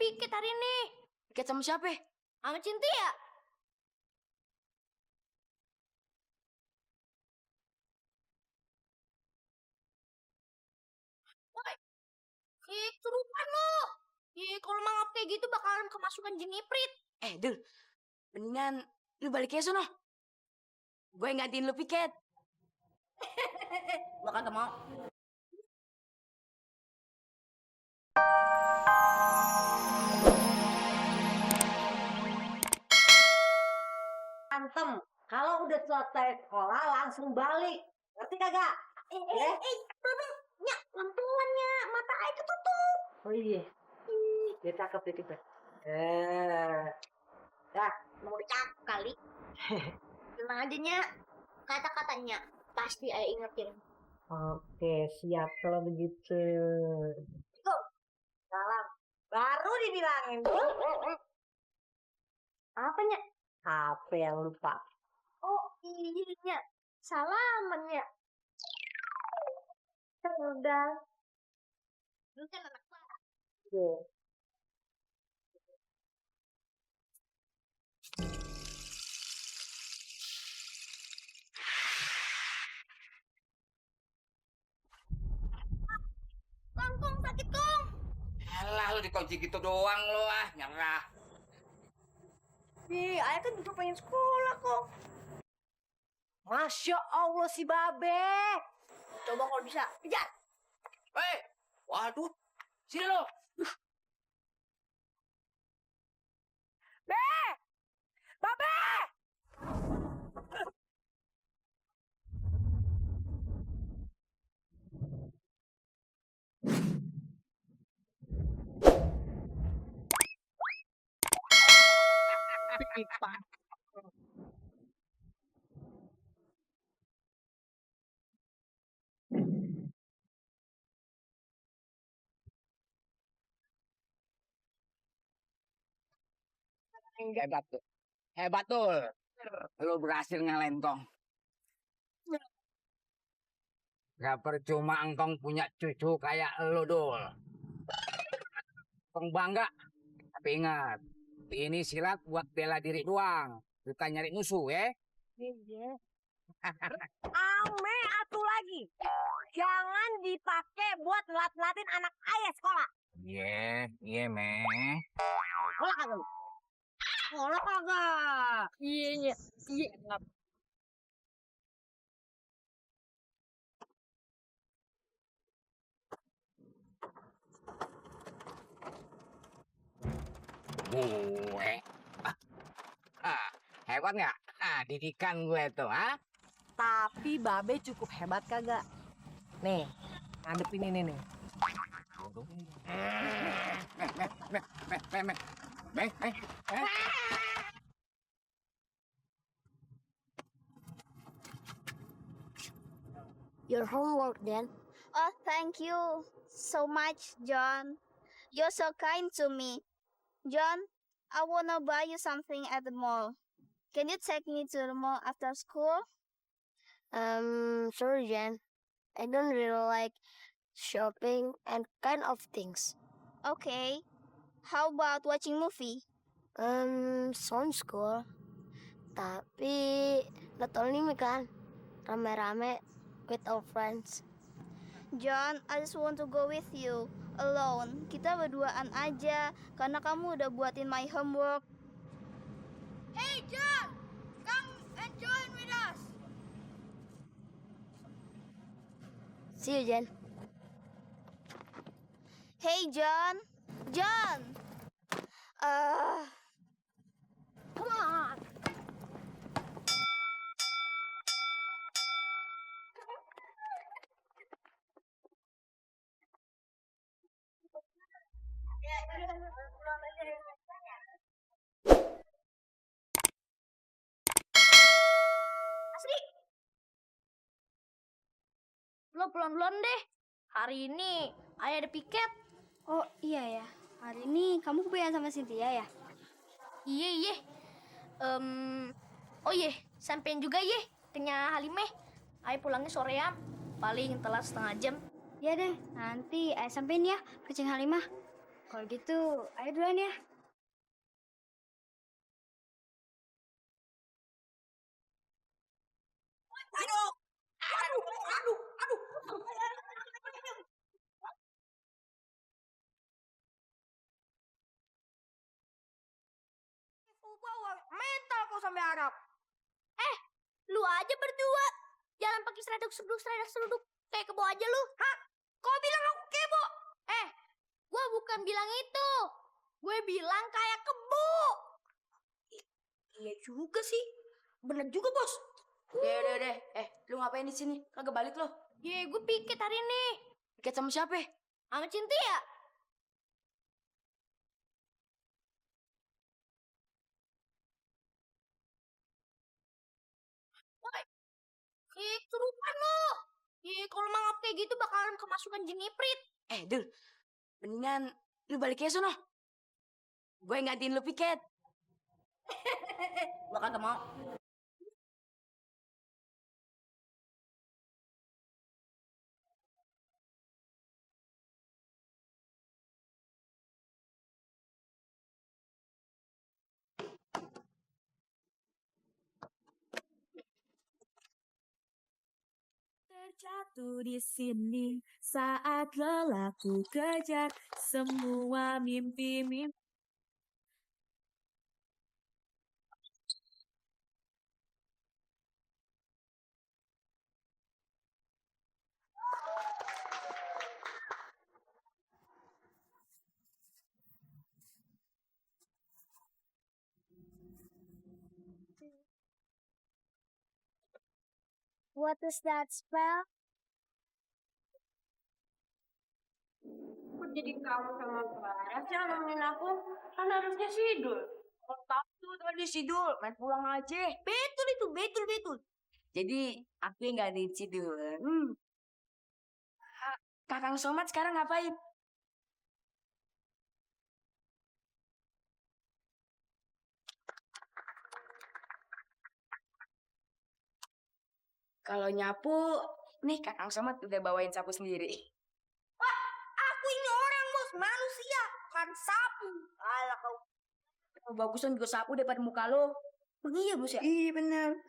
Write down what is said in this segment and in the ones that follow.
piket hari ini. Piket sama siapa? Sama Cynthia. Woi, keturupan lo. Kalau mangap kayak gitu bakalan kemasukan jin iprit. Dul, mendingan lu balik aja sono. Gue gantiin lu piket. Gua kagak mau. Antem, kalau udah selesai sekolah langsung balik. Ngerti kagak? Nya, lampuannya mata air ketutup. Oh iya. Dia cakep dia tipe. Mau dicakap kali. Tenang aja, Nya. Kata-katanya pasti ayah ingetin. Oke, siap kalau begitu. Go. Salam. Baru dibilangin. Apanya? HP yang lupa. Oh iya, Nya. Salaman, Nya. Udah. Lu kan anak kelas. Iya. Kong, sakit kong. Alah lu dikunci gitu doang lu nyerah. Ayah kan juga pengen sekolah kok. Masya Allah si Babe. Coba kalau bisa, kejar. Waduh, sini lo. Babe! Hebat tuh. Hebat tuh. Lu berhasil ngalahin Kong. Gak percuma Engkong punya cucu kayak lu, Dul. Kong bangga. Tapi ingat, ini silat buat bela diri doang. Bukan nyari musuh, ya. Iya. Ame atu lagi. Jangan dipakai buat ngelat-ngelatin anak ayah sekolah. Iya, Meh. Sekolah kagak lu? Sekolah kagak? Iya. Gue. Hebat nggak? Didikan gue tuh, Tapi Babe cukup hebat kagak? Nih, ngadepin ini nih. Your homework then. Oh, thank you so much, John. You're so kind to me. John, I wanna buy you something at the mall. Can you take me to the mall after school? Sorry, Jen. I don't really like shopping and kind of things. Okay. How about watching movie? Sounds cool. Tapi not only me kan, rame-rame with our friends. John, I just want to go with you. Alone. Kita berduaan aja. Karena kamu udah buatin my homework. Hey, John! Come and join with us. See you, Jen. Hey, John. John! Come on. Asri! Lo pelan-pelan deh. Hari ini ayah ada piket. Oh iya ya. Hari ini kamu kepengen sama Cynthia ya? Iya. Oh iya, sampein juga ye. Tanya Halimeh. Ayah pulangnya sorean. Paling telat setengah jam. Ya deh, nanti ayah sampein ya ke Cing Halimah. Kalau gitu, ayo duluan ya. Mental kau sampai Arab. Lu aja berdua. Jangan pakai sereduk kayak kebo aja lu. Hah? Kau bilang aku kebo? Gua bukan bilang itu. Gue bilang kayak kebo. Iya juga sih. Bener juga, Bos. Deh. Lu ngapain di sini? Kagak balik lo? Ye, gue piket hari ini. Piket sama siapa? Sama Cynthia. Kesurupan lo. Kalau mangap kayak gitu bakalan kemasukan jin iprit. Dul. Mendingan lu balik aja sono. Gue gantiin lu piket. Gua kagak mau. Terjatuh di sini saat lelahku kejar semua mimpi-mimpi. What is that spell? Kok jadi kamu sama Clara sih yang nemenin aku? Kan harusnya Sidul. Oh, tahu tadi Sidul, main pulang aja. Betul itu, betul. Jadi aku yang gantiin Sidul. Kakang Somad sekarang ngapain? Kalau nyapu, nih Kakang Somad udah bawain sapu sendiri. Aku ini orang, Bos. Manusia. Kan sapu. Alah kau. Bagusan juga sapu daripada muka lo. Iya, Bos ya? Iya bener.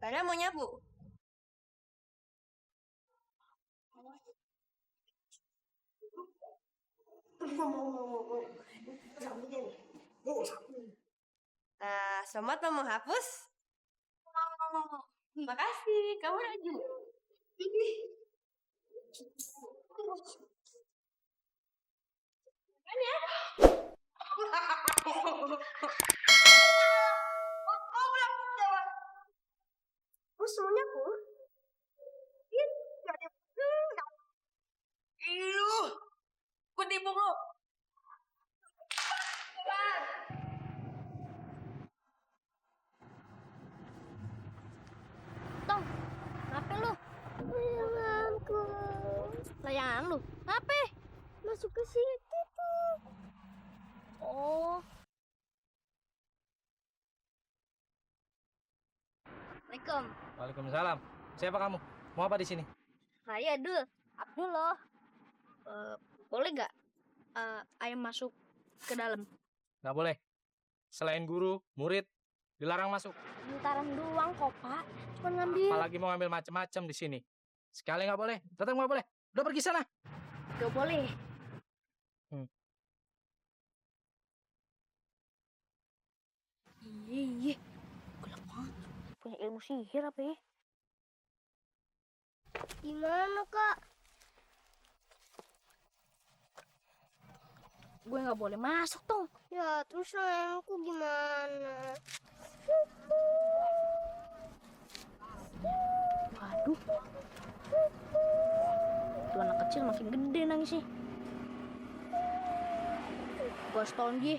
Karena mau nyapu. Somat mau menghapus? Makasih, kamu rajin. Kan ya? Semuanya aku. Ilu, gue tipu lo. Tong, ngapain lu? Layanganku. Layangan lu? Ngapain? Masuk ke situ tuh. Oh. Assalamualaikum. Waalaikumsalam. Siapa kamu? Mau apa di sini? Saya Abdul loh. Boleh nggak ayam masuk ke dalam? Nggak boleh. Selain guru, murid, dilarang masuk. Bentaran doang kok, Pak. Cuma ngambil. Apalagi mau ngambil macam-macam di sini. Sekali nggak boleh, tetap nggak boleh. Udah pergi sana. Gak boleh. Iya. Gelap banget. Punya ilmu sihir apa ya? Gimana, Kak? Gue nggak boleh masuk dong. Ya, terus layanganku gimana? kecil makin gede nangisnya. Gua setahun dia.